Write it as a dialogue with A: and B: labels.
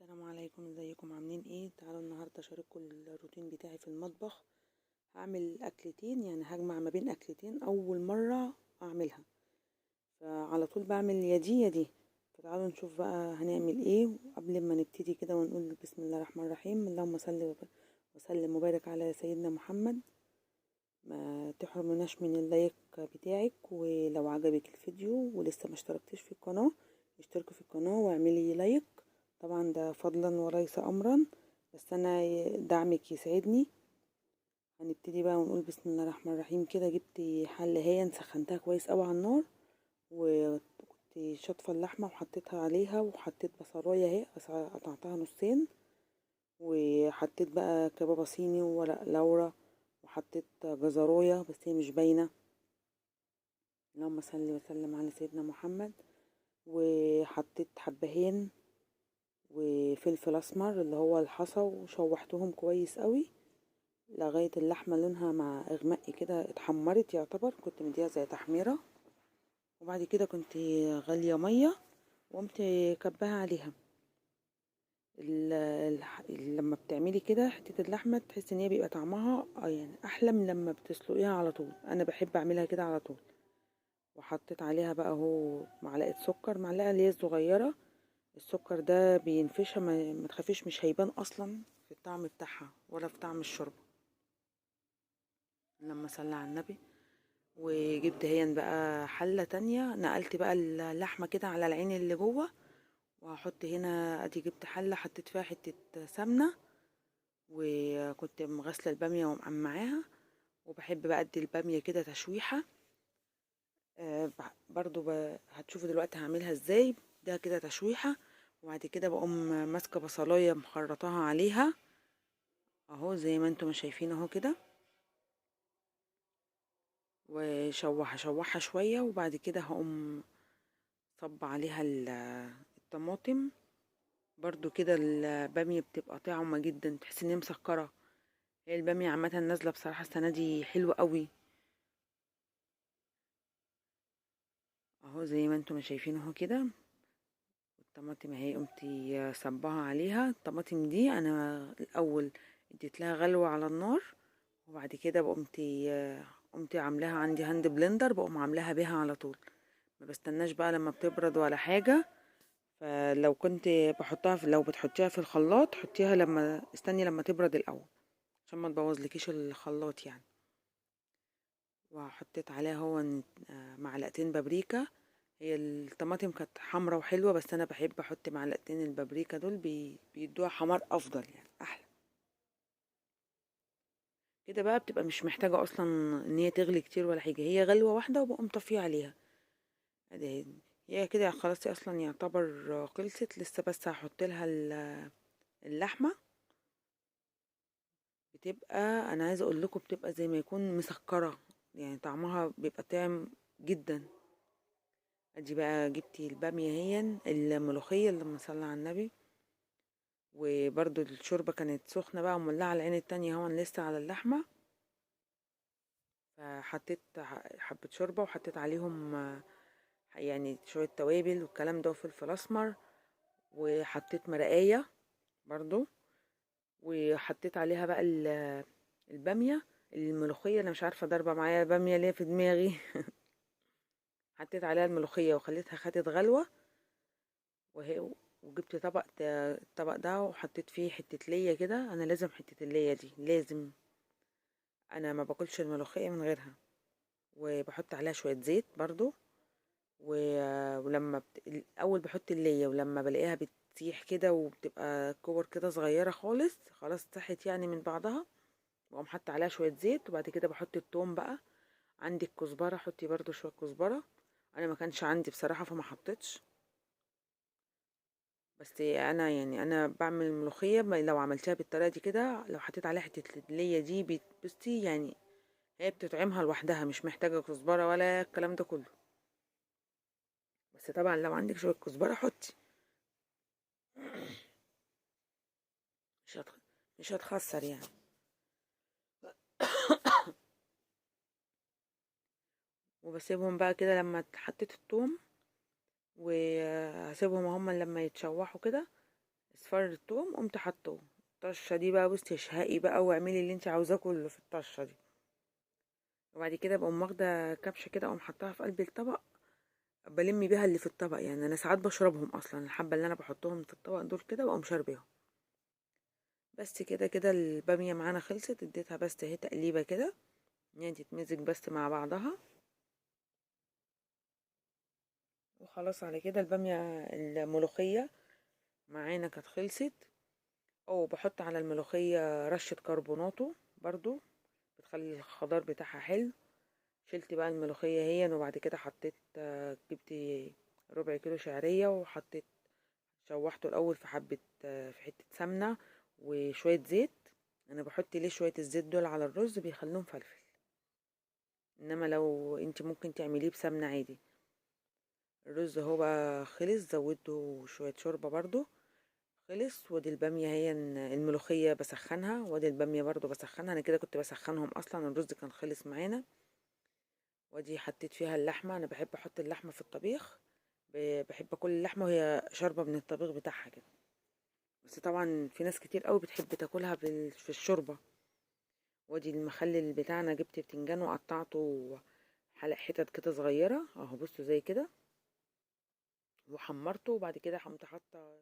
A: السلام عليكم، ازيكم؟ عاملين ايه؟ تعالوا النهارده اشارككم الروتين بتاعي في المطبخ. هعمل اكلتين، يعني هجمع ما بين اكلتين اول مرة اعملها، فعلى طول بعمل يا دي يا دي. فتعالوا نشوف بقى هنعمل ايه. قبل ما نبتدي كده ونقول بسم الله الرحمن الرحيم، اللهم صل وسلم وبارك على سيدنا محمد. ما تحرمناش من ال like بتاعك، ولو عجبك الفيديو ولسه ما اشتركتيش في القناة اشتركي في القناة واعملي like، طبعا ده فضلا وليس امرا، بس انا دعمك يسعدني. هنبتدي بقى ونقول بسم الله الرحمن الرحيم. كده جبت حله هي سخنتها كويس قوي على النار، وكنت شاطفه اللحمة وحطيتها عليها، وحطيت بصلايه اهي قطعتها نصين، وحطيت بقى كبابه صيني وورق لورا، وحطيت جزرايه بس هي مش باينة. اللهم صل وسلم على سيدنا محمد. وحطيت حبهين وفلفل اسمر اللي هو الحصى، وشوحتهم كويس قوي لغاية اللحمة لونها مع اغماء كده اتحمرت، يعتبر كنت مديها زي تحميره. وبعد كده كنت غالية مية وقمت كبها عليها. لما بتعملي كده حتة اللحمة تحس ان هي بيبقى طعمها يعني احلى من لما بتسلقيها على طول. انا بحب اعملها كده على طول. وحطيت عليها بقى اهو معلقه سكر، معلقه اللي هي الصغيرة. السكر ده بينفشها، ما تخافيش مش هيبان اصلا في الطعم بتاعها ولا في طعم الشوربة. لما صلى على النبي. وجبت هي بقى حله تانية، نقلت بقى اللحمة كده على العين اللي جوه، وهحط هنا ادي جبت حله حطيت فيها حتة سمنه، وكنت مغسله الباميه ومقمعاها. وبحب بقى ادي الباميه كده تشويحه، برضو هتشوفوا دلوقتي هعملها ازاي. ده كده تشويحه، وبعد كده بقوم ماسكه بصلايه مخرطاها عليها اهو زي ما انتم شايفين اهو كده، وشوحها شوحها شوية. وبعد كده هقوم صب عليها الطماطم برضو كده. الباميه بتبقى طعمه جدا، تحس ان هي مسكره. هي الباميه عامة نازله بصراحة السنة دي حلوة قوي اهو زي ما انتم شايفين اهو كده. الطماطم اهي قمت صباها عليها. الطماطم دي انا الاول اديت لها غلوه على النار، وبعد كده قمت عاملاها عندي hand blender، بقوم عاملاها بيها على طول، ما بستناش بقى لما بتبرد ولا حاجة. فلو كنت بحطها في، لو بتحطيها في الخلاط حطيها لما استني لما تبرد الاول عشان ما تبوظلكيش الخلاط يعني. وحطيت عليها هو معلقتين بابريكا. هي الطماطم كانت حمرا وحلوه، بس انا بحب احط معلقتين البابريكا دول، بيدوها حمار افضل يعني احلى كده. بقى بتبقى مش محتاجه اصلا ان هي تغلي كتير ولا حاجة، هي غلوه واحدة وبقوم طافية عليها. ادي هي كده خلاص اصلا يعتبر خلصت. لسه بس هحط لها اللحمة. بتبقى انا عايزه اقول لكم بتبقى زي ما يكون مسكره يعني، طعمها بيبقى طعم جدا. ادي بقى جبتي الباميه هي الملوخية اللي صلى على النبي. وبرده الشوربة كانت سخنة بقى ومولعه على العين التانية اهو لسه على اللحمة، فحطيت حبه شوربة وحطيت عليهم يعني شوية توابل والكلام ده وفلفل اسمر، وحطيت مرقايه برضو، وحطيت عليها بقى الباميه الملوخية. انا مش عارفه ضربه معايا باميه ليه في دماغي حطيت عليها الملوخية وخليتها خدت غلوه وهي. وجبت طبق الطبق ده وحطيت فيه حتة ليا كده. انا لازم حتة الليا دي لازم، انا ما باكلش الملوخية من غيرها. وبحط عليها شوية زيت برضو. ولما الاول بحط الليا، ولما بلاقيها بتسيح كده وبتبقى كور كده صغيرة خالص خلاص ساحت يعني من بعضها، بقوم حاطه عليها شوية زيت. وبعد كده بحط التوم بقى. عندي الكزبره حطي برضو شوية كزبره، انا ما كانش عندي بصراحة فما حطيتش، بس انا يعني انا بعمل الملوخية لو عملتها بالطريقة دي كده، لو حطيت عليها حتة الليا دي بصي يعني هي بتطعمها لوحدها، مش محتاجه كزبره ولا الكلام ده كله. بس طبعا لو عندك شوية كزبره حطي، مش هتخسر يعني. وبسيبهم بقى كده لما حطيت الثوم، وهسيبهم هما لما يتشوحوا كده. اصفر التوم قمت حطاه الطشه دي بقى. بصي اشهقي بقى واعملي اللي انت عاوزاه كله في الطشه دي. وبعد كده بقوم واخده كبشة كده اقوم حطاها في قلب الطبق، بلم بيها اللي في الطبق. يعني انا ساعات بشربهم اصلا الحبة اللي انا بحطهم في الطبق دول كده، واقوم شاربيهم. بس كده كده الباميه معانا خلصت، اديتها بس اهي تقليبه كده يعني تتمزج بس مع بعضها وخلاص. على كده الباميه الملوخية معانا كانت خلصت. او بحط على الملوخية رشه كربوناتو برضو، بتخلي الخضار بتاعها حلو. شلت بقى الملوخية هي، وبعد كده حطيت، جبت ربع كيلو شعرية وحطيت، شوحته الاول في حبه، في حتة سمنه وشوية زيت. انا بحط ليه شوية الزيت دول على الرز بيخلوهم فلفل، انما لو انت ممكن تعمليه بسمنه عادي. الرز هو بقى خلص، زودته شوية شوربة برضو خلص. وادي الباميه هي الملوخية بسخنها، وادي الباميه برضو بسخنها. انا كده كنت بسخنهم اصلا، الرز كان خلص معانا. وادي حطيت فيها اللحمة. انا بحب احط اللحمة في الطبيخ، بحب اكل اللحمة وهي شاربه من الطبيخ بتاعها كده. بس طبعا في ناس كتير قوي بتحب تاكلها في الشوربة. وادي المخلل بتاعنا، جبت بتنجان وقطعته حلق حتت كده صغيرة اهو، بصوا زي كده، وحمرته. وبعد كده قمت حاطه